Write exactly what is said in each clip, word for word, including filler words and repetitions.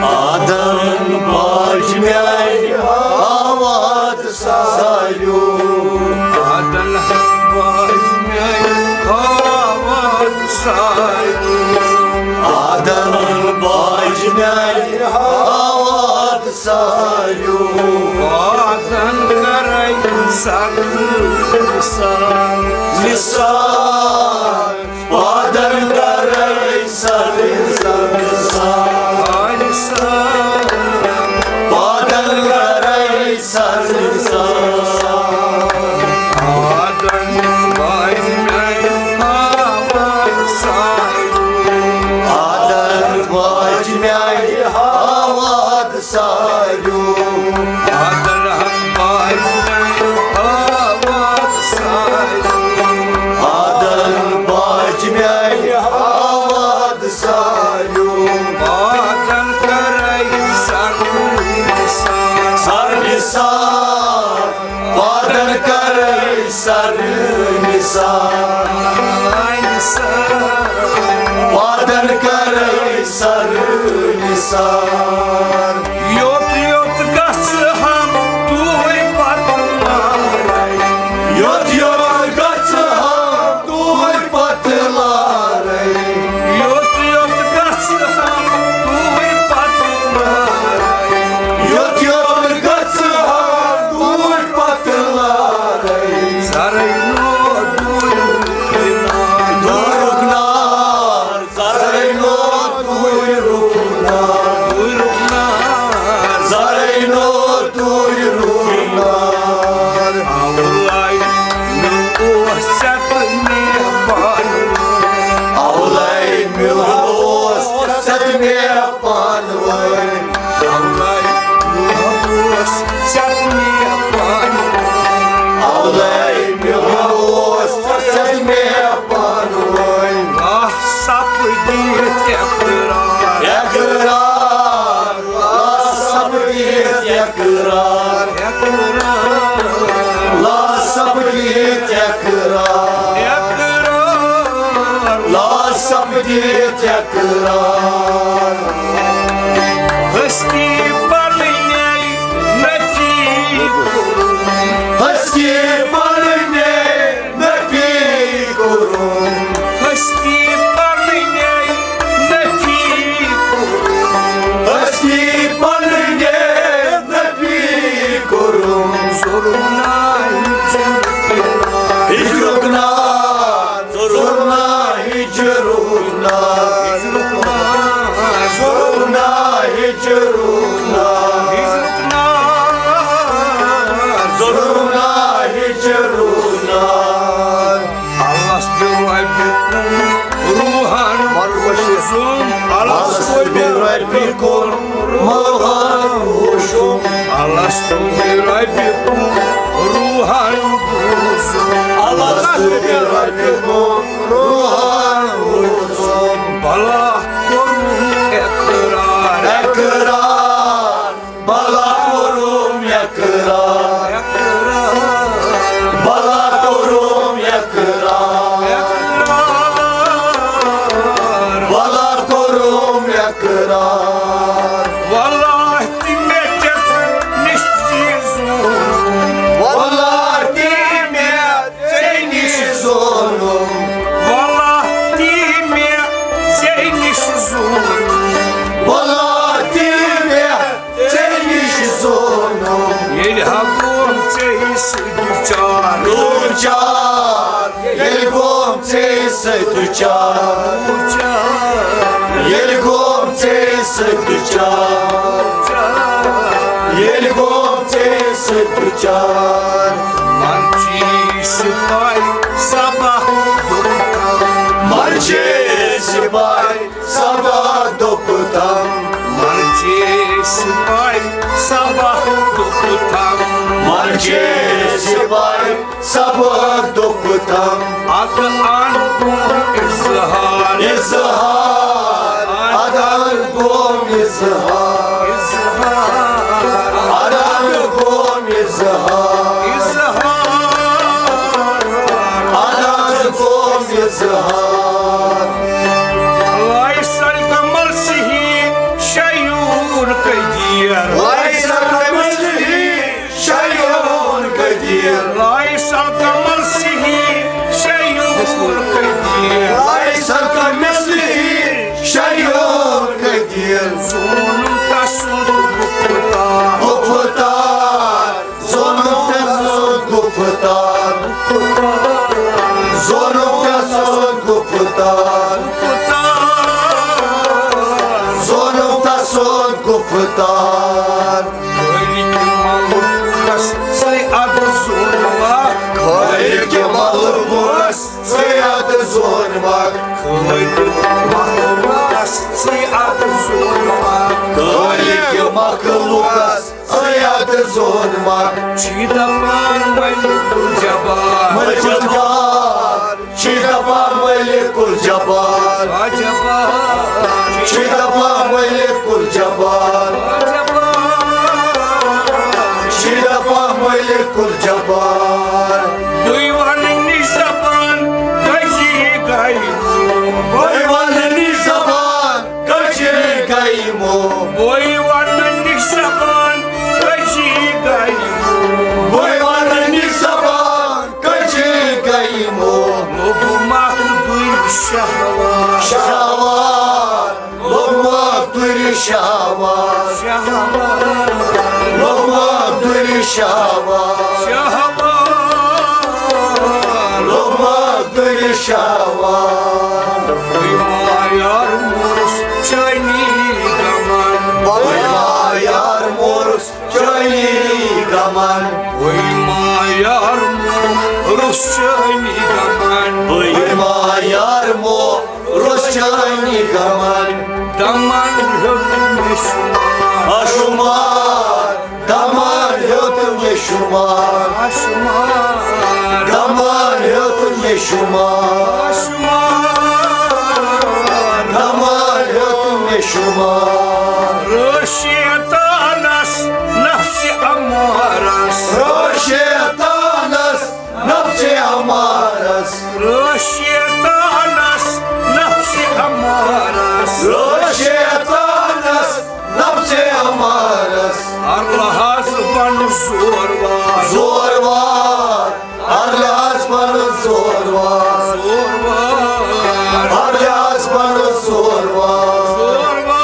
آدن باج میانہِ آواد سایو۔ آدن باج میانہِ آواد سایو۔ آدن باج میانہِ آواد سایو۔ آدن کرے سخ نثار۔ نثار۔ پادن کرے سر سر سر۔ پادن کرے سر سر۔ آدن باج میانہِ آواد سایو۔ آدن باج میانہِ آواد سایو۔ آدن باج میانہِ آواد سایو۔ آدن باج میانہِ آواد سایو۔ آدن کرے سر نثار۔ سر نثار۔ پادن کرے سر نثار۔ پادن کرے سر نثار۔ یوت یوت گژھٕ ہم توٗرۍ پتہٕ لارے۔ یوت یوت گژھٕ ہم توٗرۍ پتہٕ لارے۔ یوت یوت گژھٕ ہم توٗرۍ پتہٕ لارے۔ یوت یوت گژھٕ ہم توٗرۍ پتہٕ لارے۔ زرے نو دوٗرِ رُکنار۔ دوٗرِ رُکنار۔ زرے نو دوٗرِ رُکنار۔ دوٗرِ رُکنار۔ زرے نو دوٗرِ رُکنار۔ اولے مےٚ اوس ژےٚ تہٕ مےٚ پانہٕ ؤنۍ۔ اولے مےٚ اوس ژےٚ تہٕ مےٚ پانہٕ ؤنۍ۔ اولے مےٚ اوس ژےٚ تہٕ مےٚ پانہٕ ؤنۍ۔ اولے مےٚ اوس ژےٚ تہٕ مےٚ پانہٕ ؤنۍ۔ آہ سپدِتھ اقرار۔ اقرار۔ لا سپدِتھ اقرار۔ اقرار۔ لا سپدِتھ اقرار۔ اقرار۔ لا سپدِتھ اقرار۔ ہستی پنٕنۍ نفی کوٚرُن۔ ہستی پنٕنۍ نفی کوٚرُن۔ ہستی پنٕنۍ نفی کوٚرُن۔ ہستی پنٕنۍ نفی کوٚرُن۔ زورنا ہجرُک نار۔ زورنا ہجرُک نار۔ زورنا ہجرُک نار۔ زورنا ہجرُک نار۔ الس بربکم روحن ظلم۔ الس بربکم روحن ظلم۔ الس بربکم روحن ظلم۔ الس بربکم روحن ظلم۔ بلا کوٚرُم اقرار۔ اقرار۔ بلا کوٚرُم اقرار۔ اقرار۔ بلا کوٚرُم اقرار۔ اقرار۔ بلا کوٚرُم اقرار۔ واللہ تہِ مےٚ ژےٚ نِش زونُم۔ واللہ تہِ مےٚ ژےٚ نِش زونُم۔ واللہ تہِ مےٚ ژےٚ نِش زونُم۔ واللہ تہِ مےٚ ژےٚ نِش زونُم۔ ییٚلہِ ہا گوم ژےٚ سۭتۍ دُچار۔ دُچار۔ ییٚلہِ گوم ژےٚ سۭتۍ دُچار۔ ییٚلہِ گوم ژےٚ سۭتۍ دُچار۔ ییٚلہِ گوم ژےٚ سۭتۍ دُچار۔ مرچی سپاہی سبق دوٚپتم۔ مرچی سپاہی سبق دوٚپتم۔ مرچی سپاہی سبق دوٚپتم۔ مرچی سپاہی سبق دوٚپتم۔ ادٕ اَن گوم اظہار۔ اظہار۔ ادٕ اَن گوم اظہار۔ اظہار۔ ادٕ اَن گوم اظہار۔ اظہار۔ ادٕ اَن گوم اظہار۔ تار۔ خٲلِقِ مخلوقس سٕے اَتھ زونمکھ۔ خٲلِقِ مخلوقس سٕے اَتھ زونمکھ۔ خٲلِقِ مخلوقس سٕے اَتھ زونمکھ۔ خٲلِقِ مخلوقس سٕے اَتھ زونمکھ۔ چھی دپان ملک الجبار۔ ملک الجبار۔ چھی دپان ملک الجبار۔ آ جبار۔ چھی دپان ملک الجبار۔ آ جبار۔ چھی دپان ملک الجبار۔ بٕے ونہٕ نِش زبان کٔژی گٔیمو۔ بٕے ونہٕ نِش زبان کٔژی گٔیمو۔ بٕے ونہٕ نِش زبان کٔژی گٔیمو۔ بٕے ونہٕ نِش زبان کٔژی گٔیمو۔ لوٚبمکھ دُرِ شہوار۔ شہوار۔ لوٚبمکھ دُرِ شہوار۔ شہوار۔ لوٚبمکھ دُرِ شہوار۔ شہوار۔ لوٚبمکھ دُرِ شہوار۔ بٕے ما یار مورُس چٲنی غمن۔ بٕے ما یار مورُس چٲنی غمن۔ بٕے ما یار مورُس چٲنی غمن۔ بٕے ما یار مورُس چٲنی غمن۔ دمن ہیوٚت مےٚ شُمار۔ آ شُمار۔ دمن ہیوٚت مےٚ شُمار۔ آ شُمار۔ دمن ہیوٚت مےٚ شُمار۔ آ شُمار۔ دمن ہیوٚت مےٚ شُمار۔ رٲچھ شیطانس نفسِ امارس۔ رٲچھ شیطانس نفسِ امارس۔ رٲچھ شیطانس نفسِ امارس۔ رٲچھ شیطانس نفسِ امارس۔ ارلہس بن زور وار۔ زور وار۔ ارلہس بن زور وار۔ زور وار۔ ارلہس بن زور وار۔ زور وار۔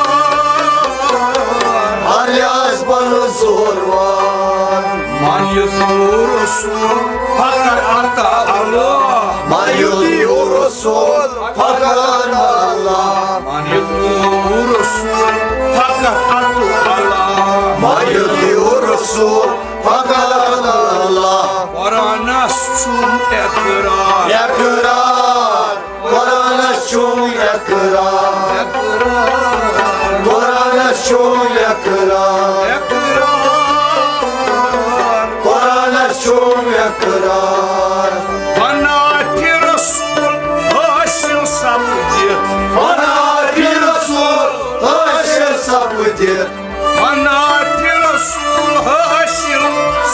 ارلہس بن زور وار۔ من یتوٗ رسول فقط عطا اللہ۔ من یتوٗ رسول فقط عطا اللہ۔ من یتوٗ رسول فقط عطا اللہ۔ من یتوٗ رسول فقط عطا اللہ۔ قرآنس چھُم اقرار۔ اقرار۔ قرآنس چھُم اقرار۔ قرآنس چھُم اقرار۔ قرآنس چھُم اقرار۔ بناتِ رسول حٲصِل سپدِتھ۔ بناتِ رسول حٲصِل سپدِتھ۔ بناتِ رسول حٲصِل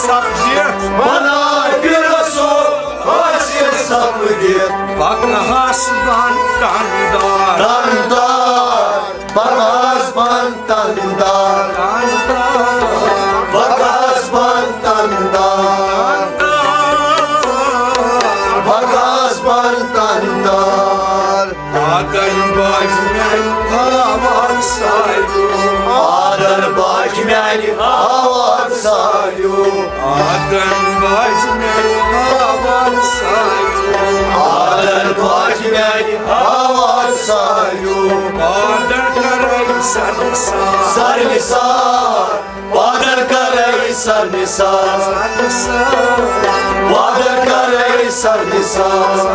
سپدِتھ۔ بناتِ رسول حٲصِل سپدِتھ۔ پکہس بن تندار۔ تندار۔ پکہس بن تندار۔ تندار۔ پکہس بن تندار۔ تندار۔ پکہس بن تندار۔ آدن باج میانہِ آواز سایو۔ آدن باج میانہِ آواز سایو۔ آدن باج میانہِ آواز سایو۔ آدن باج میانہِ آواز سایو۔ آدن کرے سر نثار۔ سر نثار۔ پادر کرے سر نثار۔ پادر کرے سر نثار۔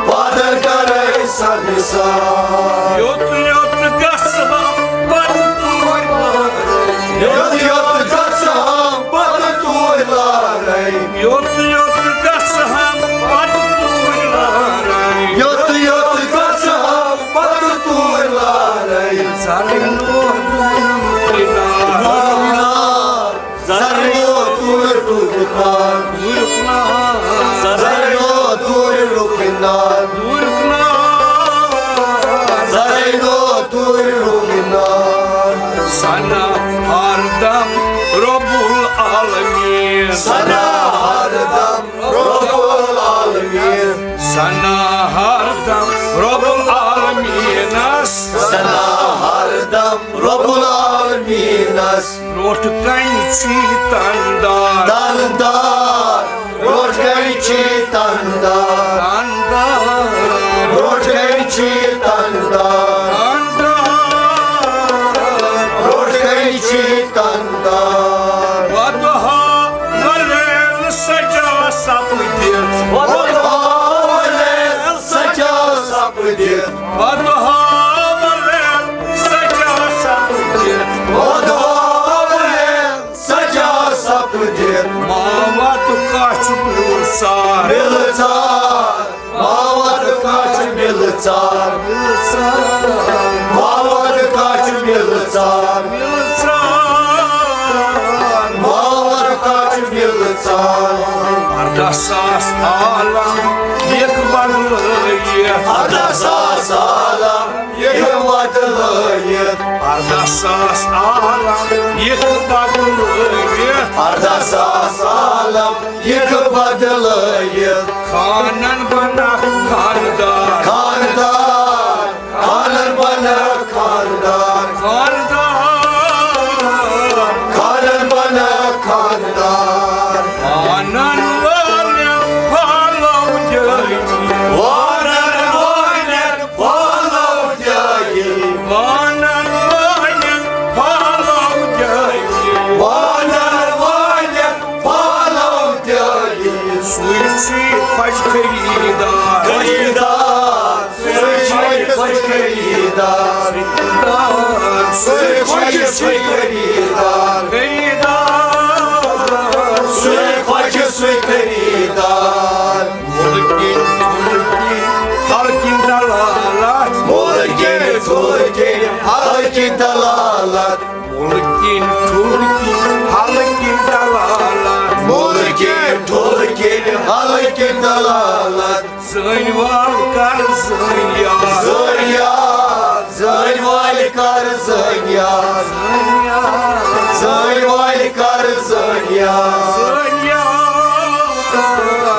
پادر کرے سر نثار۔ یوٚت یوٚت گژھٕ ہا پتہٕ توٗرۍ لارے۔ یوٚت یوٚت گژھٕ ہا پتہٕ توٗرۍ لارے۔ یوٚت یوٚت گژھٕ ہا پتہٕ توٗرۍ لارے۔ یوٚت یوٚت گژھٕ ہا پتہٕ توٗرۍ لارے۔ زرٕنو دوٗرِم کنار۔ زرٕنو دوٗرِم کنار۔ دوٗرِم کنار۔ زرٕنو دوٗرِم کنار۔ دوٗرِم کنار۔ زرٕنو دوٗرِم کنار۔ ثنا ہردم رب العالمین۔ ثنا ہردم رب العالمین۔ ثنا ہردم رب العالمینس۔ ثنا ہردم رب العالمینس۔ برونٛٹھ کنہِ چھی تندار۔ تندار۔ برونٛٹھ کنہِ چھی تندار۔ تندار۔ برونٛٹھ کنہِ چھی تندار۔ تندار۔ دِتھ۔ بدہاولیٚن سجا سپدِتھ۔ بدہاولیٚن سجا سپدِتھ۔ ماوت کچھ مِلژار۔ مِلژار۔ ماوت کچھ مِلژار۔ مِلژار۔ ماوت کچھ مِلژار۔ مِلژار۔ ماوت کچھ مِلژار۔ ارداہ ساس عالم یِکھ بدلٲیِتھ۔ ارداہ ساس عالم یِکھ بدلٲیِتھ۔ ارداہ ساس عالم یِکھ بدلٲیِتھ۔ ارداہ ساس عالم یِکھ بدلٲیِتھ۔ خانن بنکھ خاندار۔ خاندار۔ خانن بنکھ خاندار۔ خاندار۔ خانن بنکھ خاندار۔ وانن والٮ۪ن پھۄلو جٲیی۔ وانن والٮ۪ن پھۄلو جٲیی۔ وانن والٮ۪ن پھۄلو جٲیی۔ وانن والٮ۪ن پھۄلو جٲیی۔ سُے چھُے خۄش خریٖدار۔ خریٖدار۔ سُے چھُے خۄش خریٖدار۔ سُے خۄش سُے خریٖدار۔ خریٖدار۔ سُے خۄش سُے خریٖدار۔ مُلکٕکۍ ٹھُلکٕکۍ ہلکٕکۍ دلالت۔ مُلکٕکۍ ٹھُلکٕکۍ ہلکٕکۍ دلالت۔ مُلکٕکۍ ٹھُلکٕکۍ ہلکٕکۍ دلالت۔ مُلکٕکۍ ٹھُلکٕکۍ ہلکٕکۍ دلالت۔ زٲنۍ وال کر زٲنۍ یار۔ زٲنۍ یار۔ زٲنۍ والۍ کر زٲنۍ یار۔ زٲنۍ یار۔ زٲنۍ والۍ کر زٲنۍ یار۔ زٲنۍ یار۔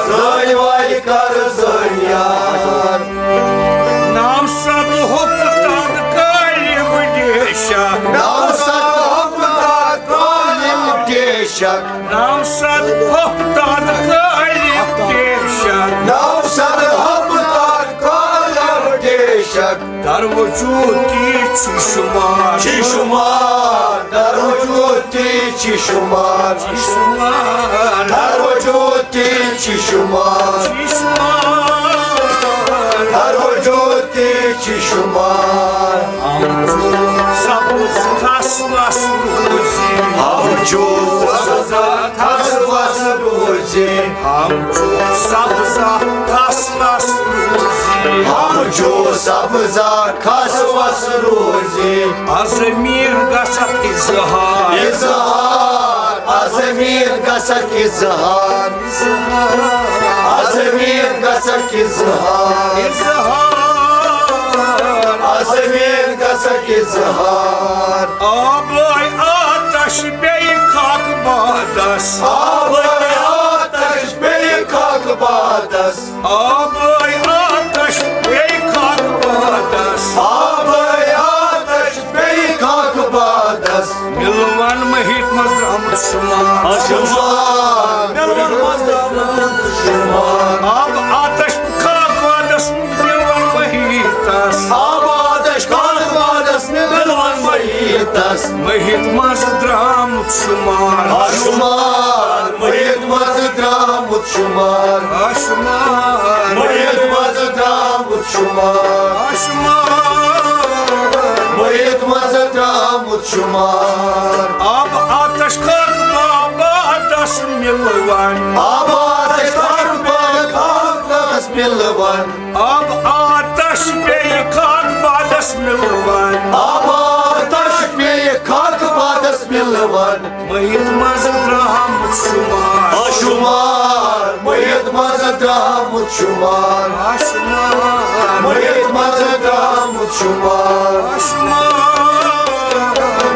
زٲنۍ والۍ کر زٲنۍ یار۔ نو شتھ ہفتاد کالہِ بہٕ ڈیشک۔ نو شتھ ہفتاد کالہِ بہٕ ڈیشک۔ نو شتھ ہفتاد کالہِ بہٕ ڈیشک۔ نو شتھ ہفتاد کالہِ بہٕ ڈیشک۔ در وجود تی چھ شمار۔ چھ شمار۔ در وجود تی چھ شمار۔ چھ شمار۔ در وجود تی چھ شمار۔ چھ شمار۔ در وجود تی چھ شمار۔ ہم چھُ سبز کھس وس روزی۔ ہم چھُ سبز کھس وس روزی۔ ہم چھُ سبز کھس وس روزی۔ ہم چھُ سبز کھس وس روزی۔ از زمین گژھت اظہار۔ اظہار۔ از زمین گژھت اظہار۔ اظہار۔ از زمین گژھت اظہار۔ اظہار۔ از زمین گژھت اظہار۔ آبے آتش بیٚیہِ خاک بادس۔ آبے آتش بیٚیہِ خاک بادس۔ آبے آتش بیٚیہِ خاک بادس۔ آبے آتش بیٚیہِ خاک بادس۔ مِلوَن مٔہِتھ منٛز درٛامُت شُمار۔ شُمار۔ مِلوَن منٛز درٛامُت شُمار۔ آب آتش خاک بادس۔ مِلوَن مٔہِتس۔ آب آتش خاک بادس۔ مِلوَن مٔہِتس۔ مٔہِتھ منٛز درٛامُت شُمار۔ شُمار۔ مٔہِتھ منٛز درٛامُت شُمار۔ شُمار۔ مٔہِتھ منٛز درٛامُت شُمار۔ شُمار۔ مٔہِتھ منٛز درٛامُت شُمار۔ آب آتش خاک بادس مِلوَن۔ آب آتش خاک بادس مِلوَن۔ آب آتش بیٚیہِ خاک بادس مِلوَن۔ آب آتش بیٚیہِ خاک بادس مِلوَن۔ مٔہِتھ منٛز درٛامُت شُمار۔ شُمار۔ مٔہِتھ منٛز درٛامُت شُمار۔ شُمار۔ مٔہِتھ منٛز درٛامُت شُمار۔ شُمار۔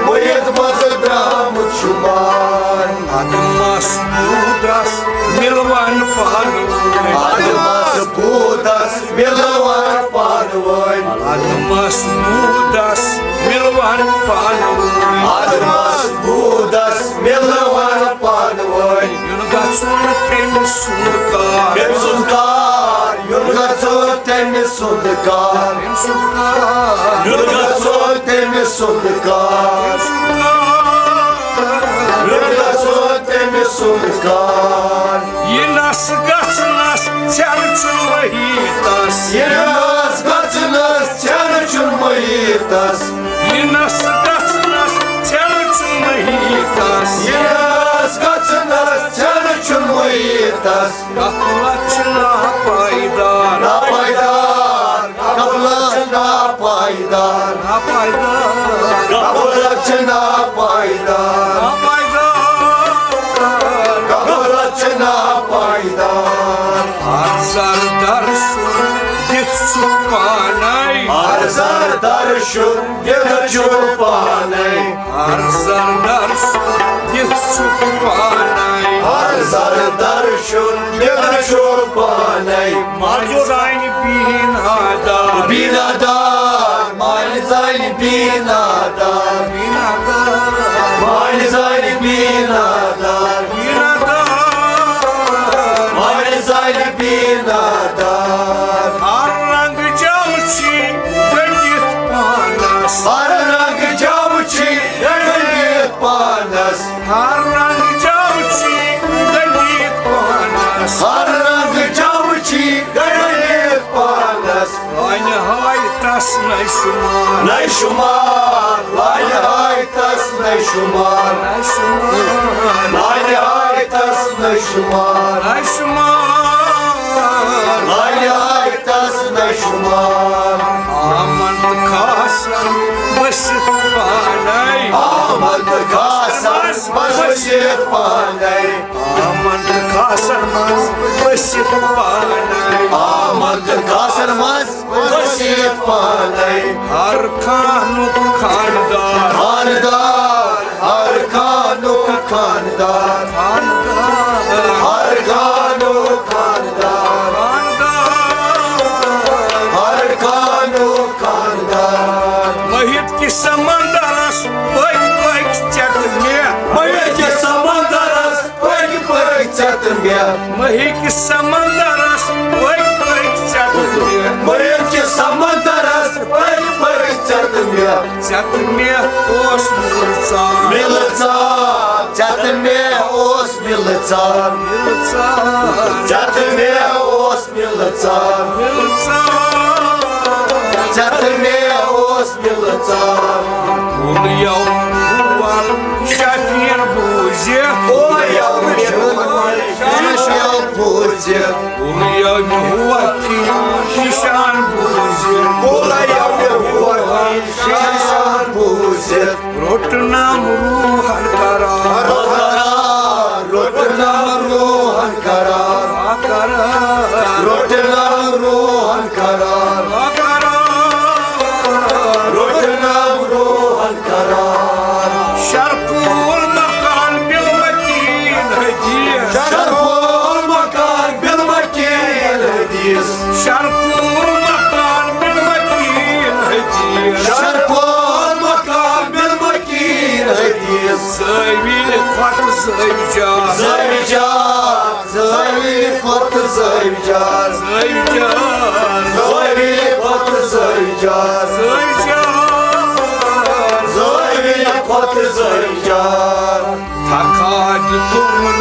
مٔہِتھ منٛز درٛامُت شُمار۔ ادٕ مضبوٗطس مِلوَن پانہٕ ؤنۍ۔ ادٕ مضبوٗطس مِلوَن پانہٕ ؤنۍ۔ ادٕ مضبوٗطس مِلوَن پانہٕ ؤنۍ۔ ادٕ مضبوٗطس مِلوَن پانہٕ ؤنۍ۔ یُن گژھُن تٔمۍ سُنٛد کار۔ تٔمۍ سُنٛد کار۔ یُن گژھُن تٔمۍ سُنٛد کار۔ تٔمۍ سُنٛد کار۔ یُن گژھُن تٔمۍ سُنٛد کار۔ تٔمۍ سُنٛد کار۔ یہِ نس گژھنس ژھٮ۪ر چھُ وحیٖدس۔ یہِ نس گژھ یِنَس گژھنَس ژھٮ۪نہٕ چھُنہٕ مُعیٖتَس۔ غفلت چھِ ناپٲیدار۔ ناپٲیدار، غفلت چھِ ناپٲیدار۔ ناپٲیدار۔ غفلت چھِ ناپٲیدار۔ ناپٲیدار۔ غفلت چھِ ناپٲیدار۔ ہر زردر سُنٛد دِتھ چھُ پانے۔ ہر زردر سُنٛد دِتھ چھُ پانے۔ ہر زردر سُنٛد دِتھ چھُ پانے۔ ہر زردر سُنٛد دِتھ چھُ پانے۔ ماجہِ زانہِ بیٖنادار۔ بیٖنادار، ماجہِ زانہِ بیٖنادار۔ بیٖنادار۔ ماجہِ زانہِ بیٖنادار۔ بیٖنادار۔ ماجہِ زانہِ بیٖنادار۔ ہر رنٛگہٕ جل چھِ گٔنٛڈِتھ پانس۔ ہر رنٛگہٕ جل چھِ گٔنٛڈِتھ پانس۔ ہر رنٛگہٕ جل چھِ گٔنٛڈِتھ پانس۔ ہر رنٛگہٕ جل چھِ گٔنٛڈِتھ پانس۔ لانہِ ہاے تس نَے شُمار۔ نَے شُمار، لانہِ ہاے تس نَے شُمار۔ نَے شُمار۔ لانہِ ہاے تس نَے شُمار۔ نَے شُمار۔ لانہِ ہاے تس نَے شُمار۔ عامن تہٕ خاصن ؤسِتھ پانے۔ عامن تہٕ خاصن منٛز ؤسِتھ پانے۔ عامن تہٕ خاصن منٛز ؤسِتھ پانے۔ عامن تہٕ خاصن منٛز ؤسِتھ پانے۔ ہر خانُک خاندار۔ خاندار، ہر خانُک خاندار۔ خاندار۔ ہر خانُک خاندار۔ خاندار۔ ہر خانُک خاندار۔ مٔہِتھ کِس سمندرس پٔکۍ پٔکۍ ژےٚ تہٕ مےٚ۔ مٔہِتھ کِس سمندرس پٔکۍ پٔکۍ ژےٚ تہٕ مےٚ۔ مٔہِتھ کِس سمندرس پٔکۍ پٔکۍ ژےٚ تہٕ مےٚ۔ مٔہِتھ کِس سمندرس پٔکۍ پٔکۍ ژےٚ تہٕ مےٚ۔ ژےٚ تہٕ مےٚ اوس مِلہٕ ژار۔ مِلہٕ ژار۔ ژےٚ تہٕ مےٚ اوس مِلہٕ ژار۔ مِلہٕ ژار۔ ژےٚ تہٕ مےٚ اوس مِلہٕ ژار۔ مِلہٕ ژار۔ ژےٚ تہٕ مےٚ اوس مِلہٕ ژار۔ کُل یوم ہُوَل شفیٖن بوٗزِتھ۔ کُل یوم ہُوَل شفیٖن بوٗزِتھ۔ کُل یوم ہُوَل نِشان بوٗزِتھ۔ کُل یوم ہُوَل نِشان بوٗزِتھ۔ روٚٹنم روحن قرار۔ قرار، روٚٹنم روحن قرار۔ قرار۔ روٚٹنم روحن قرار۔ قرار۔ روٚٹنم روحن قرار۔ شرپول مکان بالمکین حدیث۔ شرپول مکان بالمکین حدیث۔ شرپول مکان بالمکین حدیث۔ شرپول مکان بالمکین حدیث۔ زٲوِل کھۄتہٕ زٲوِجار۔ زٲوِجار۔ زٲوِل کھۄتہٕ زٲوِجار۔ زٲوِجار۔ زٲوِل کھۄتہٕ زٲوِجار۔ زٲوِجار۔ زٲوِل کھۄتہٕ زٲوِجار۔ تھکا دیُتُم نہٕ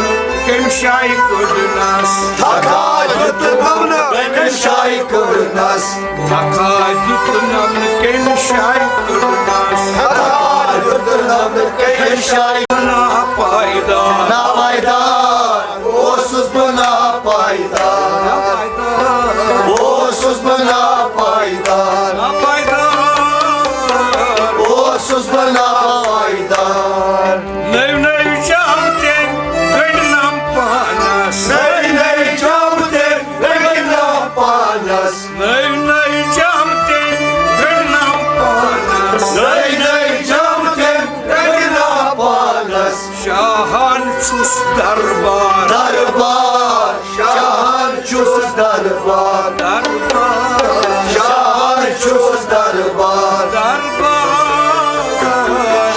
کٔمۍ شایہِ کٔڑنس۔ تھکا دیُتُم نہٕ کٔمۍ شایہِ کٔڑنس۔ تھکا دیُتُم نہٕ کٔمۍ شایہِ کٔڑنس۔ تھکا دیُتُم نہٕ کٔمۍ شایہِ۔ ناپایدار۔ ناپایدار۔ اوسُس بہٕ ناپایدار۔ اوسُس بہٕ ناپایدار۔ اوسُس بہٕ ناپایدار۔ نٔوۍ نٔوۍ جامہٕ تٔمۍ گٔنٛڈنم پانس۔ نٔوۍ نٔوۍ جامہٕ تٔمۍ گٔنٛڈنم پانس۔ نٔوۍ نٔوۍ جامہٕ تٔمۍ گٔنٛڈنم پانس۔ نٔوۍ نٔوۍ جامہٕ تٔمۍ گٔنٛڈنم پانس۔ شاہان چھُس دربار۔ دربار۔ شاہان چھُس دربار۔ دربار۔ شاہان چھُس دربار۔ دربار۔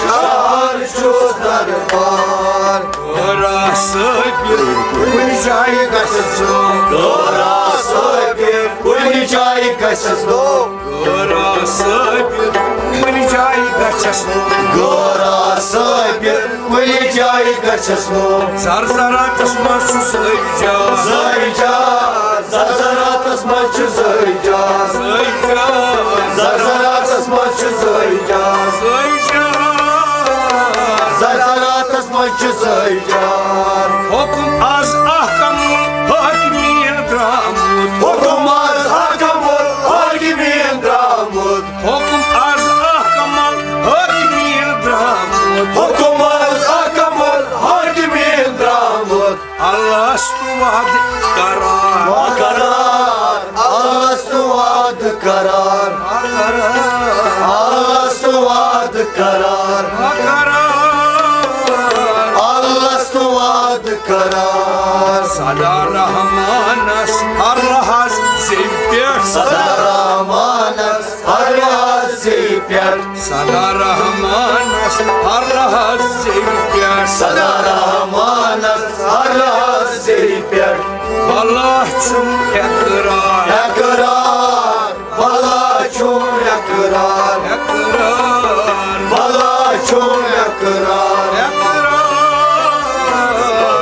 شاہان چھُس دربار۔ غٲرا صٲبِر کُنہِ جایہِ گژھس نہٕ۔ غٲرا صٲبِر کُنہِ جایہِ گژھس نہٕ۔ غٲرا صٲبِر کُنہِ جایہِ گژھس نہٕ۔ غٲرا صٲبِر کُنہِ جایہِ گژھس نہٕ۔ زرزراتس منٛز چھُ زٲوِجار۔ زٲوِجار۔ زرزراتس منٛز چھُ زٲوِجار۔ زٲوِجار۔ زرزراتس منٛز چھُ زٲوِجار۔ زٲوِجار۔ زرزراتس منٛز چھُ اللہس تو وعدٕ قرار۔ قرار، اللہس تو وعدٕ قرار۔ قرار۔ اللہس تو وعدٕ قرار۔ قرار۔ اللہس تو وعدٕ قرار۔ صدا رحمانس ہر لحظ زیوِ پٮ۪ٹھ۔ صدا رحمانس ہر لحظ زیوِ پٮ۪ٹھ۔ صدا رحمانس ہر لحظ زیوِ پٮ۪ٹھ۔ صدا رحمانس ہر لحظ زیوِ پٮ۪ٹھ۔ بلا چھُم اقرار۔ اقرار، بلا چھُم اقرار۔ اقرار۔ بلا چھُم اقرار۔ اقرار۔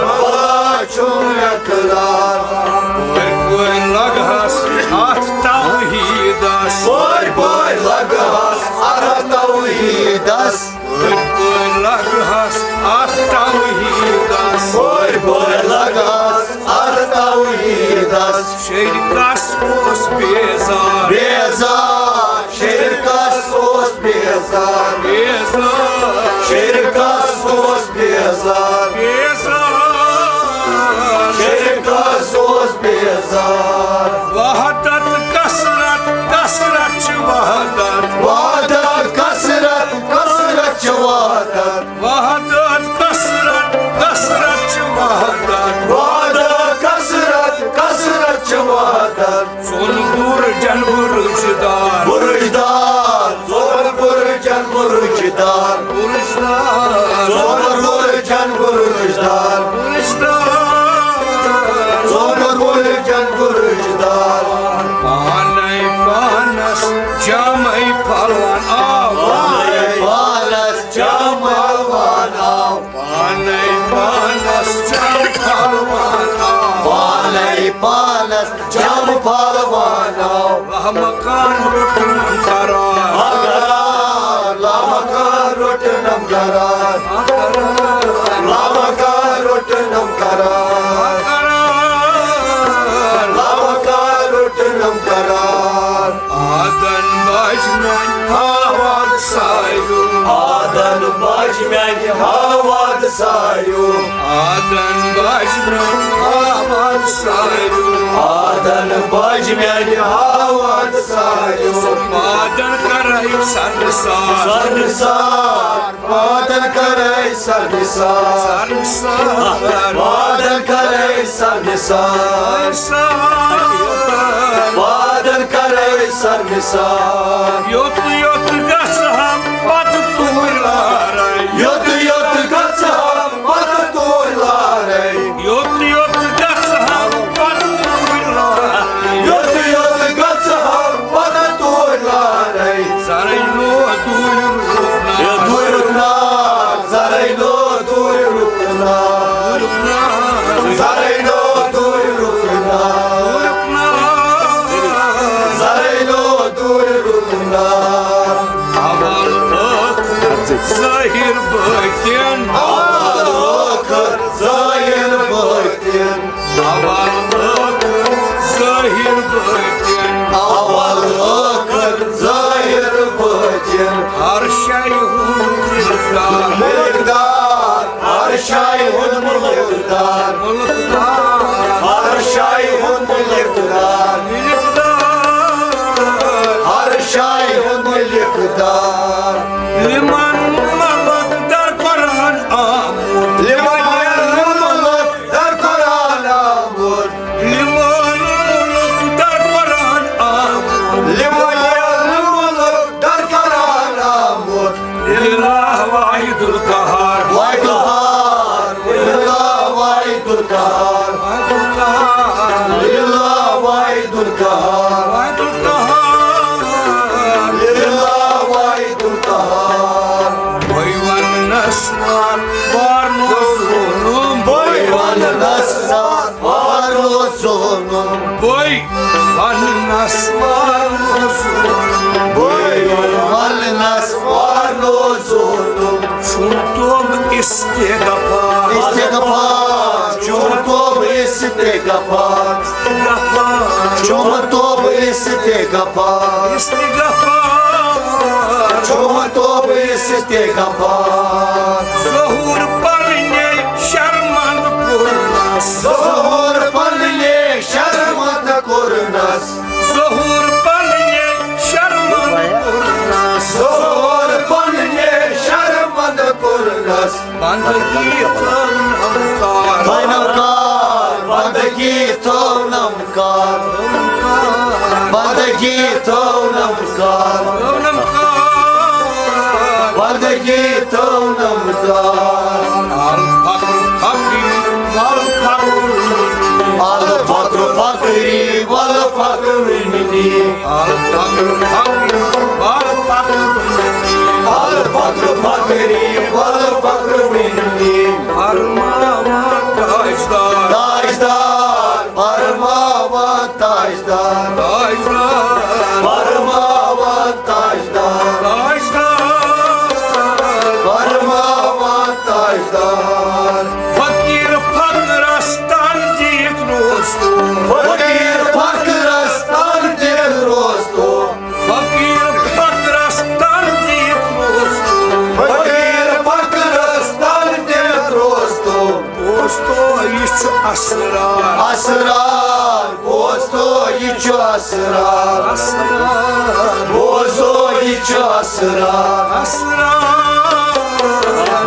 بلا چھُم اقرار۔ پٔرۍ پٔرۍ لگہس اتھ توحیدس۔ پٔرۍ پٔرۍ لگہس اتھ توحیدس۔ پٔرۍ پٔرۍ لگہس اتھ توحیدس۔ پٔرۍ پٔرۍ لگہس اتھ توحیدس۔ شرکس اوس بیزار۔ بیزار، شرکس اوس بیزار۔ بیزار۔ شرکس اوس بیزار۔ بیزار۔ شرکس اوس بیزار۔ وحدت کثرت، کثرت چھِ وحدت۔ وحدت کثرت، کثرت چھِ وحدت۔ وحدت کثرت، کثرت چھِ وحدت۔ وحدت کثرت، کثرت چھِ وحدت۔ ژوٚن برجن برجدار۔ برجدار، ژوٚن برجن برجدار۔ برجدار۔ ژوٚن برجن برجدار۔ برجدار۔ ژوٚن برجن برجدار۔ پانے پانس جامے پھلوان آو۔ پانے پانس جامے پھلوان آو۔ پانے پانس جامے پھلوان آو۔ پانے پانس جامے پھلوان آو۔ لامکان روٚٹنم قرار۔ قرار، لامکان روٚٹنم قرار۔ لامکان روٚٹنم قرار۔ لامکان روٚٹنم قرار۔ آدن باج میانہِ ہاواد سایو۔ آدن باج میانہِ ہاواد سایو۔ آدن باج میانہِ ہاواد سایو۔ آدن باج میانہِ ہاواد سایو۔ آدن کرے سرسار۔ سرسار۔ وعدن کرے سر نثار۔ سر نثار۔ وعدن کرے سر نثار۔ سر نثار۔ وعدن کرے سر نثار۔ یوٚت یوٚت گژھٕ ہم پتہٕ توٗرۍ لارے۔ یوٚت یوٚت گژھٕ ہم پتہٕ توٗرۍ لارے۔ یوٚت یوٚت گژھٕ ہم پتہٕ توٗرۍ لارے۔ یوٚت یوٚت گژھٕ ہم پتہٕ توٗرۍ لارے۔ زرٕے لو دوٗرِ رُکنار۔ دوٗرِ رُکنار، زرٕے لو دوٗرِ رُکنار۔ رُکنار۔ زرٕے لو دوٗرِ رُکنار۔ رُکنار۔ زرٕے لو دوٗرِ رُکنار۔ اول ٲخر ظٲہِر بٲطِن۔ اول ٲخر ظٲہِر بٲطِن۔ اول ٲخر ظٲہِر بٲطِن۔ اول ٲخر ظٲہِر بٲطِن۔ ہر شے ہُنٛد مُلکدار۔ مُلکدار۔ ہر شے ہُنٛد مُلکدار۔ مُلکدار۔ ہر شے ہُنٛد مُلکدار۔ مُلکدار۔ ہر شے ہُنٛد مُلکدار۔ لمن ملک در قرآن آمُت۔ لمن ملک در قرآن آمُت۔ لمن ملک در قرآن آمُت۔ لمن ملک در قرآن آمُت۔ للہ واحد القہار۔ واحد القہار۔ للہ واحد القہار۔ واحد القہار۔ للہ واحد القہار۔ واحد القہار۔ للہ واحد القہار۔ بہٕ وننس وار، وار نو ظلم۔ بہٕ وننس وار، وار نو ظلم۔ بہٕ وننس وار نو ظلم۔ بہٕ وننس وار نو ظلم۔ چھُم توبہٕ استغفار۔ استغفار۔ چھُم توبہٕ استغفار۔ استغفار۔ چھُم توبہٕ استغفار۔ استغفار۔ چھُم توبہٕ استغفار۔ ظہور پننے شرمند کوٚرنس۔ ظہور پننے شرمند کوٚرنس۔ ظہور پننے شرمند کوٚرنس۔ ظہور پننے شرمند کوٚرنس۔ بندگی تھٲونم کار۔ تھٲونم کار، بندگی تھٲونم کار۔ بندگی تھٲونم کار۔ تھٲونم کار۔ بندگی تھٲونم کار۔ الفقر فقری، الفقر، الفقر فقری، والفقر منی۔ الفقر فقری، والفقر منی۔ الفقر فقری، والفقر منی۔ فرماوان تاجدار۔ تاجدار، فرماوان تاجدار۔ تاجدار۔ فرماوان تاجدار۔ تاجدار۔ فرماوان تاجدار۔ فقیر فقرس تن دِتھ روز تو۔ فقیر فقرس تن دِتھ روز تو۔ فقیر فقرس تن دِتھ روز تو۔ فقیر فقرس تن دِتھ روز تو۔ بوز تو، یہِ چھُ اسرار۔ اسرار، بوز تو، یہِ چھُ اسرار۔ اسرار۔ بوز تو، یہِ چھُ اسرار۔ اسرار۔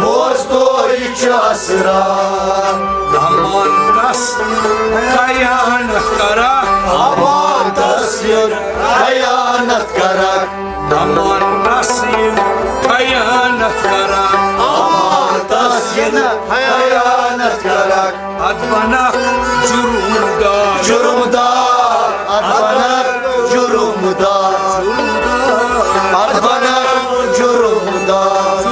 بوز تو، یہِ چھُ اسرار۔ امانتس خیانت کرکھ۔ امانتس ییٚلہِ خیانت کرکھ۔ امانتس ییٚلہِ خیانت کرکھ۔ امانتس ییٚلہِ خیانت کرکھ۔ اتھ بنکھ جرم دار۔ جرم دار۔ اتھ بنکھ جرم دار۔ اتھ بنکھ جرم دار۔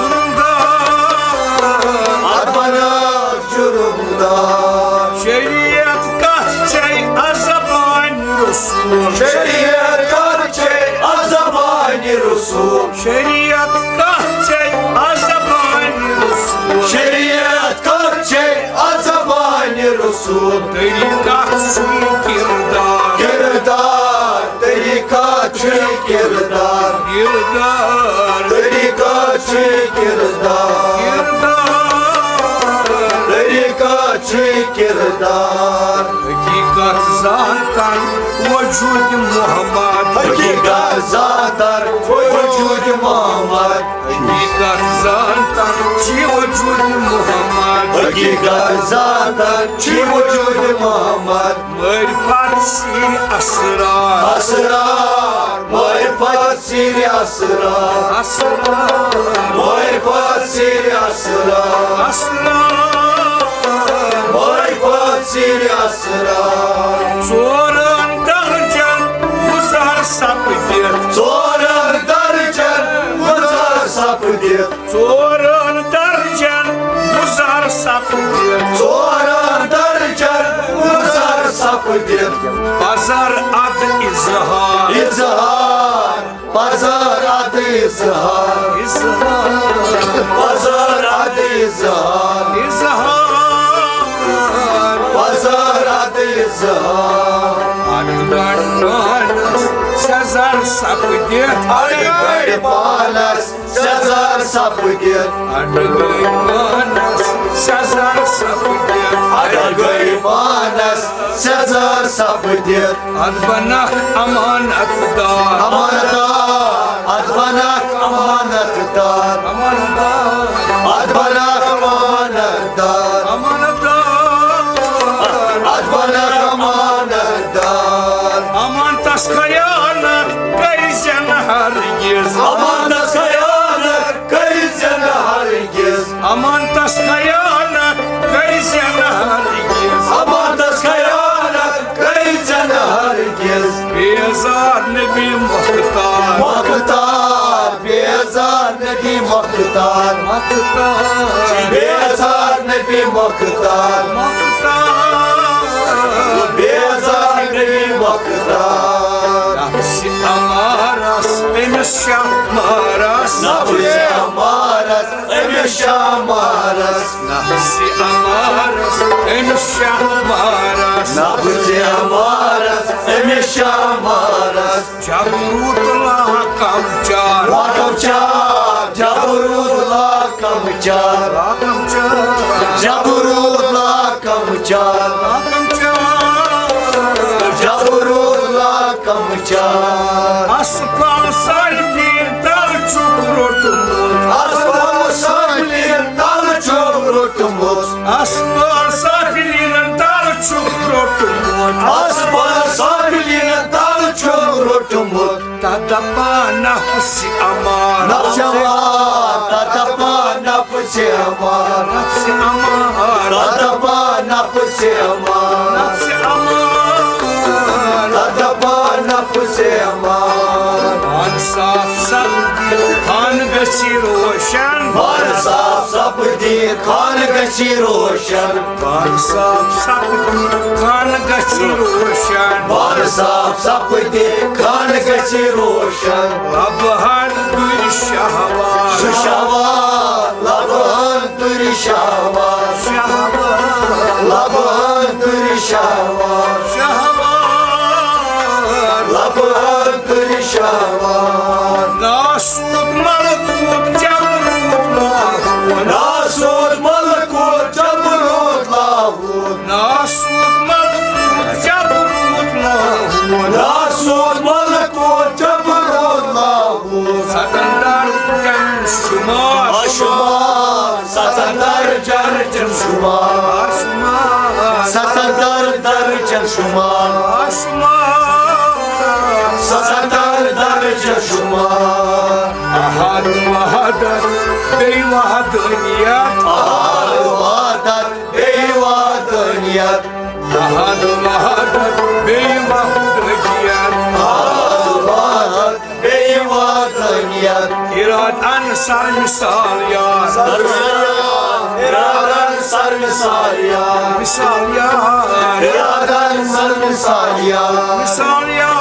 اتھ بنکھ جرم دار۔ شریعت کتھ چھے از زبانہِ رسول۔ شریعت کتھ چھے از زبانہِ رسول۔ شریعت کتھ چھے از زبانہِ رسول۔ شریعت کتھ چھے از زبانہِ رسول۔ طریقت چھُے کردار۔ کردار، طریقت چھُے کردار۔ کردار۔ طریقت چھُے کردار۔ کردار۔ طریقت چھُے کردار۔ حقیقت زانتن وجود محمد۔ حقیقت زانتن وجود محمد۔ حقیقت زانتن چھی وجود محمد۔ حقیقت زانتن چھی وجود محمد۔ معرفت سیر اسرار۔ اسرار، معرفت سیر اسرار۔ اسرار۔ معرفت سیر اسرار۔ اسرار۔ معرفت سیر اسرار۔ ژورن درجن گُزار سپدِتھ۔ ژورن درجن گُزار سپدِتھ۔ ژورن درجن گُزار سپدِتھ۔ ژورن درجن گُزار سپدِتھ۔ پزر اد اظہار۔ اظہار۔ پزر اد اظہار۔ اظہار۔ پزر اد اظہار۔ اظہار۔ پزر اد اظہار۔ اڈ گنڈ پانس سیزر سپدِتھ۔ اڈ گنڈ پانس سیزر سپدِتھ۔ اڈ گٔے پانس سیزر سپدِتھ۔ اڈ گٔے پانس سیزر سپدِتھ۔ اتھ بنکھ امانت دار۔ امانت دار۔ اتھ بنکھ امانت دار۔ امانت دار۔ اتھ بنکھ امانت دار۔ امانت دار۔ اتھ بنکھ امانت دار۔ امانتس خیانت کٔرۍ زِ نہٕ ہرگز۔ امانتس خیانت کٔرۍ زِ نہٕ ہرگز۔ امانتس خیانت کٔرۍ زِ نہٕ ہرگز۔ امانتس خیانت کٔرۍ زِ نہٕ ہرگز۔ بیزار نبی مختار۔ مختار، بیزار نبی مختار۔ مختار۔ بیزار نبی مختار۔ مختار۔ بیزار نبی مختار۔ نفس امارس أمِس شاہ مارس۔ نفس امارس أمِس شاہ مارس۔ نفس امارس أمِس شاہ مارس۔ نفس امارس أمِس شاہ مارس۔ جبروت لاکم چار۔ لاکم چار۔ جبروت لاکم چار۔ لاکم چار۔ جبروت لاکم چار۔ جبروت لاکم چار۔ اسفل سافلین تل چھُکھ روٚٹمُت۔ اسفل سافلین تل چھُکھ روٚٹمُت۔ اسفل سافلین تل چھُکھ روٚٹمُت۔ اسفل سافلین تل چھُکھ روٚٹمُت۔ تدپا نفس امار۔ نفس امار، تدپا نفس امار۔ نفس امار۔ تدپا نفس امار۔ نفس امار۔ تدپا نفس امار۔ پان صاف سپدی، خان گژھی روشن۔ پان صاف سپدی، خان گژھی روشن۔ پان صاف سپدی، خان گژھی روشن۔ پان صاف سپدی، خان گژھی روشن۔ لبہٕ ہن تُرِ شہوار۔ شہوار، لبہٕ ہن تُرِ شہوار۔ شہوار۔ لبہٕ ہن تُرِ شہوار۔ شہوار۔ لبہٕ ہن تُرِ شہوار۔ ناسوت ملکوت جبروت لاہوت۔ ناسوت ملکوت جبروت لاہوت۔ ناسوت ملکوت جبروت لاہوت۔ ناسوت ملکوت جبروت لاہوت۔ ستن درجن شمار۔ شمار۔ ستن درجن شمار۔ شمار۔ ستن درجن شمار۔ شمار۔ ستن درجن شمار۔ احد وحدت بیٚیہِ وحدانیت۔ احد وحدت بیٚیہِ وحدانیت۔ احد وحدت بیٚیہِ وحدانیت۔ احد وحدت بیٚیہِ وحدانیت۔ ارادن سر مثال یار۔ سر مثال یار۔ ارادن سر مثال یار۔ مثال یار۔ ارادن سر مثال یار۔ مثال یار۔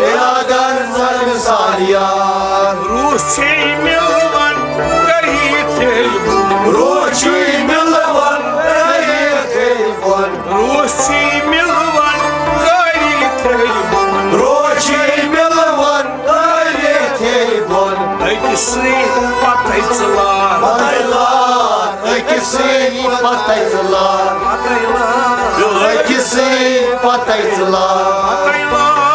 ارادن سر مثال یار۔ روح چھے ملوان کری تھے بون۔ روح چھے ملوان کری تھے بون۔ روح چھے ملوان کری تھے بون۔ روح چھے ملوان کری تھے بون۔ أکسٕے پتہٕ ژٕ لار۔ پتہٕ لار۔ أکسٕے پتہٕ ژٕ لار۔ پتہٕ لار۔ أکسٕے پتہٕ ژٕ لار۔ پتہٕ لار۔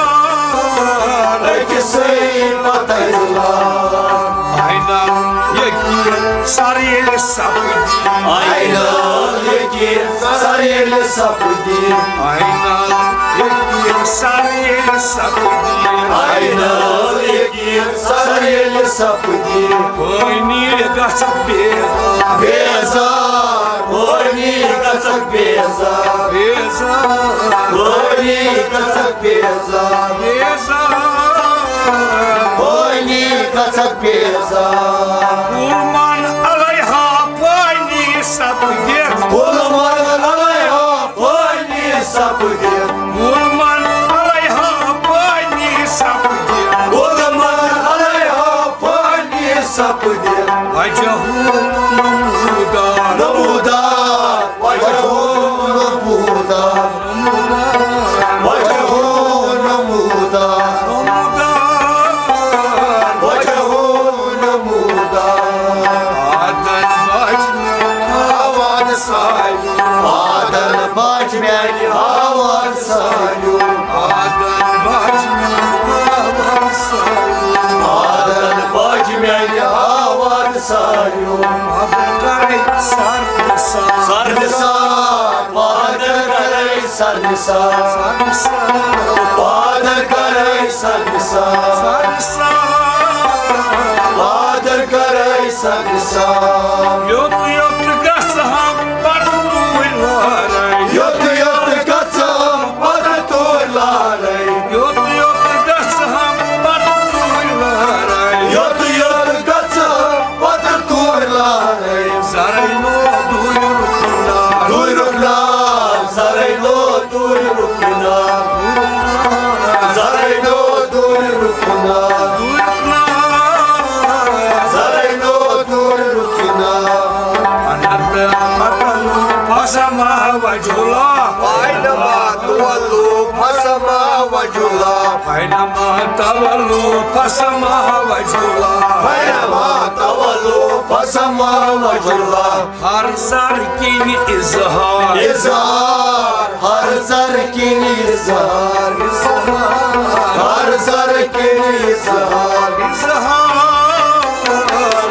أکسٕے پتہٕ ژٕ لار۔ عینل یقین سر ییٚلہِ سپدی۔ عینل یقین سر ییٚلہِ سپدی۔ عینل یقین سر ییٚلہِ سپدی۔ عینل یقین سر ییٚلہِ سپدی۔ فٲنی گژھکھ بیزار۔ بیزار۔ فٲنی گژھکھ بیزار۔ بیزار۔ فٲنی گژھکھ بیزار۔ بیزار۔ فٲنی گژھکھ بیزار۔ کل من علیہا فانی سپدِتھ۔ کل من علیہا فانی سپدِتھ۔ کل من علیہا فانی سپدِتھ۔ کل من علیہا فانی سپدِتھ۔ وجہہ نمودار۔ نمودار۔ وجہہ نمودار۔ وجہہ نمودار۔ وجہہ نمودار۔ آدن بچ میانہِ آواد سایو۔ آدن بچ میانہِ آواد سایو۔ آدن بچ میانہِ آواد سایو۔ آدن بچ میانہِ آواد سایو۔ آدن کرے سر نثار۔ سر نثار۔ پادر کرے سر نثار۔ سر نثار۔ پادر کرے سر نثار۔ سر نثار۔ پادر کرے سر نثار۔ یوٚت یوٚت گژھٕ ہم پتہٕ توٗرۍ لارے۔ یوٚت یوٚت گژھٕ ہم پتہٕ توٗرۍ لارے۔ یوٚت یوٚت گژھٕ ہم پتہٕ توٗرۍ لارے۔ یوٚت یوٚت گژھٕ ہم پتہٕ توٗرۍ لارے۔ زرے لو دوٗرِ رُکنار۔ دوٗرِ رُکنار۔ زرے لو دوٗرِ رُکنار۔ زرے لو دوٗرِ رُکنار۔ زرے لو دوٗرِ رُکنار۔ انت مطلوب فسما وجہ اللہ۔ اینما تولو فسما وجہ اللہ۔ اینما تولو فسما وجہ اللہ۔ بینما تولو فسما وجہ اللہ۔ ہر زر کِنۍ اظہار۔ اظہار، ہر زر کِنۍ اظہار۔ اظہار۔ ہر زر کِنۍ اظہار۔ اظہار۔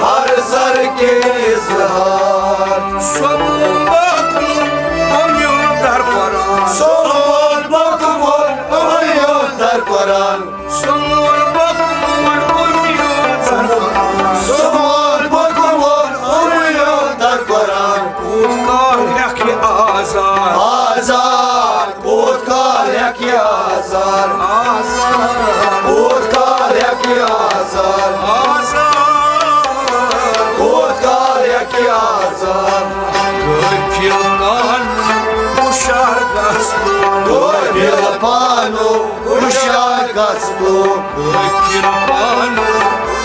ہر زر کِنۍ اظہار۔ سومو مقبول امیون در قرآن۔ سومو مقبول امیون در قرآن۔ سون بخت مول اُمیو در قرآن۔ سون بخت مول اُمیو در قرآن۔ پوت کال ہیکھ یہِ آزار۔ آزار۔ پوت کال ہیکھ یہِ آزار۔ آزار۔ پوت کال ہیکھ یہِ آزار۔ آزار۔ پوت کال ہیکھ یہِ آزار۔ غٲفِل پانہٕ ہُشار گژھ تو۔ غٲفِل پانہٕ ہُشار گژھ تو۔ غٲفِل پانہٕ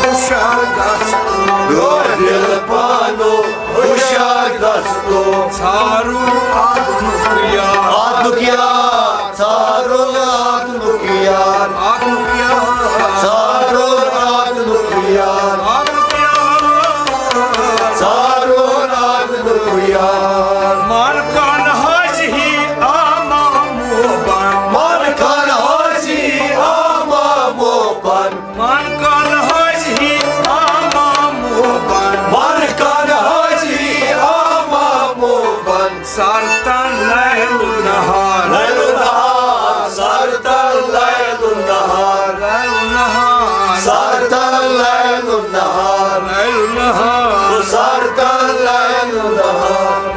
ہُشار گژھ تو۔ غٲفِل پانہٕ ہُشار گژھ تو۔ ژھارُن آدنُک یار۔ آدنُک یار۔ ژھارُن آدنُک یار۔ آدنُک یار۔ ژھارُن آدنُک یار۔ آدنُک یار۔ ژھارُن آدنُک یار۔ من کان حاضی آما موبان۔ من کان حاضی آما موبان۔ من کان حاضی آما موبان۔ من کان حاضی آما موبان۔ سرتن لیل نہار۔ لیل نہار۔ سرتن لیل نہار۔ لیل نہار۔ سرتن لیل نہار۔ لیل نہار۔ سرتن لیل نہار۔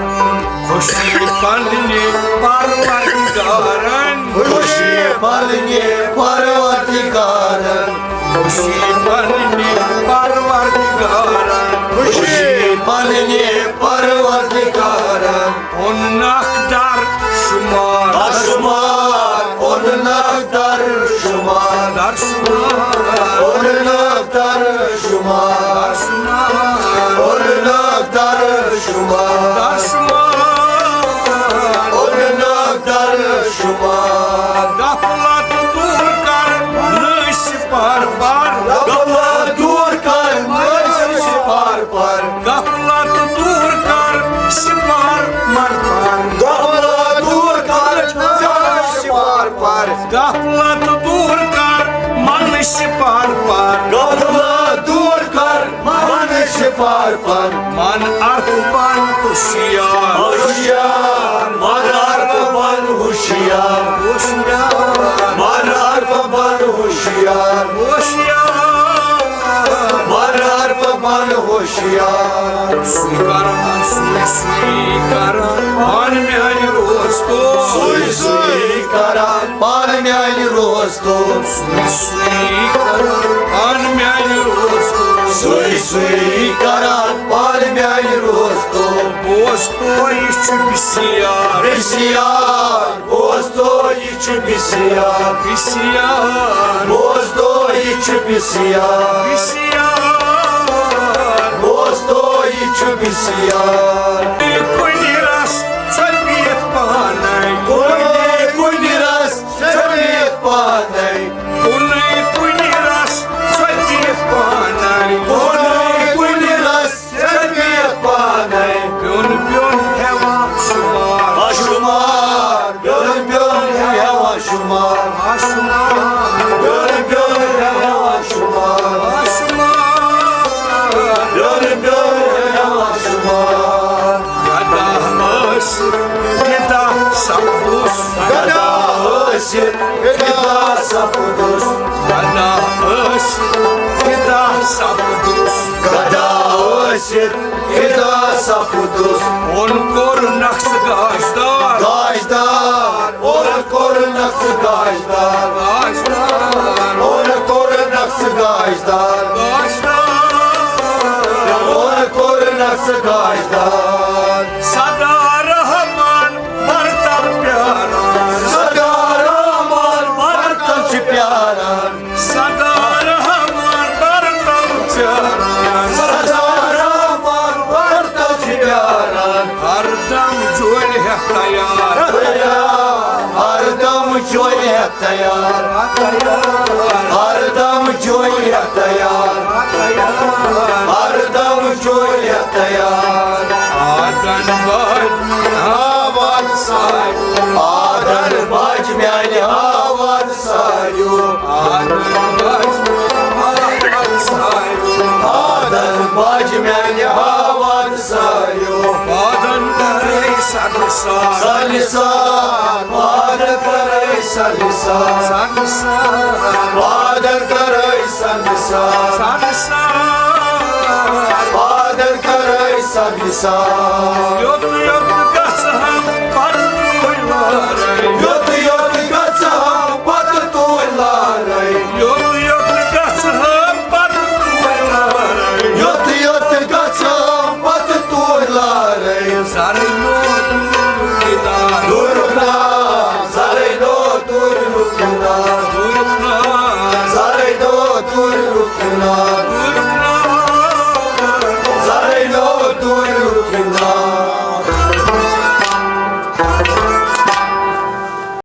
خوشی پننہِ پروردگارن۔ خوشی پننہِ پروردگارن۔ خوشی پننہِ پروردگارن۔ خوشی پننہِ پروردگارن۔ اوننکھ در شمار۔ در شمار۔ اوننکھ در شمار۔ در شمار۔ اوننکھ در شمار۔ در شمار۔ اوننکھ در شمار۔ در شمار۔ اوننکھ در شمار۔ غفلت دور کر نہ سپار پر۔ غفلت دور کر نہ سپار پر۔ غفلت دور کر سپار مر پر۔ غفلت دور کر سپار پر۔ غفلت دور کر من سپار پر۔ غفلت دور کر من سپار پر۔ من عرف بن ہوشیار۔ ہوشیار۔ من عرف بن ہوشیار۔ ہوشیار۔ من عرف بن ہوشیار۔ ہوشیار۔ من عرف بن ہوشیار۔ سُے کران، سُے، سُے کران پانہٕ میانہِ روز تو۔ سُے، سُے کران پانہٕ میانہِ روز تو۔ سُے، سُے کران پانہٕ میانہِ روز تو۔ سُے، سُے کران پانہٕ میانہِ روز تو۔ بوز تو، یہِ چھُ بسیار۔ بسیار۔ بوز تو، یہِ چھُ بسیار۔ بسیار۔ بوز تو، یہِ چھُ بسیار۔ بسیار۔ بوز تو، یہِ چھُ بسیار۔ کُنہِ رس ژٔپِتھ پانے۔ کُنہِ، کُنہِ رس ژٔپِتھ پانے۔ کُنہِ، کُنہِ رس ژٔپِتھ پانے۔ کُنہِ، کُنہِ رس ژےٚ بیت پانے۔ پیوٚن پیوٚن ہٮ۪وان شُمار۔ آ شُمار۔ پیوٚن پیوٚن ہٮ۪وان شُمار۔ آ شُمار۔ پیوٚن پیوٚن ہٮ۪وان شُمار۔ آ شُمار۔ پیوٚن پیوٚن ہٮ۪وان شُمار۔ گدا ٲسِتھ فدا سپدُس۔ گدا ٲسِتھ فدا سپدُس۔ گدا ٲسِتھ فدا سپدُس۔ گدا ٲسِتھ فدا سپدُس۔ اوٚن کوٚرنکھ ژٕ گاشدار۔ گاشدار۔ اوٚن کوٚرنکھ ژٕ گاشدار۔ گاشدار۔ اوٚن کوٚرنکھ ژٕ گاشدار۔ گاشدار۔ اوٚن کوٚرنکھ ژٕ گاشدار۔ سدا رحمان برتل پیاران۔ سدا رحمان برتل چھِ پیاران۔ سدا رحمان برتل پیاران۔ سدا رحمان برتل چھِ پیاران۔ ہر دم جولہِ ہٮ۪تھ تیار۔ تیار۔ ہر دم جولہِ ہٮ۪تھ تیار، ہر دم جویہ تیار، ہر دم جویہ تیار۔ آدن بج میانہِ آواز ساریو، آدن بج میانہِ آواز ساریو، آدن بج میانہِ آواز ساریو، آدن بج میانہِ آواز ساریو۔ آدن کرے سنسار، سنسار، آدن کرے سنسار، سنسار، آدن کرے سنسار، سنسار، آدن کرے سنسار۔ یوٚت یوٚت گژھٕ ہم پتہٕ تُلۍ وارے، یوٚت یوٚت گژھٕ ہم پتہٕ تُلۍ وارے، یوٚت یوٚت گژھٕ ہم پتہٕ تُلۍ وارے، یوٚت یوٚت گژھٕ ہم پتہٕ تُلۍ وارے۔ زرٕے لوٚت دوٗرُک نار، زرٕے لوٚت دوٗرُک نار، دوٗرُک نار، زرٕے لوٚت دوٗرُک نار، دوٗرُک نار، زرٕے لوٚت دوٗرُک نار۔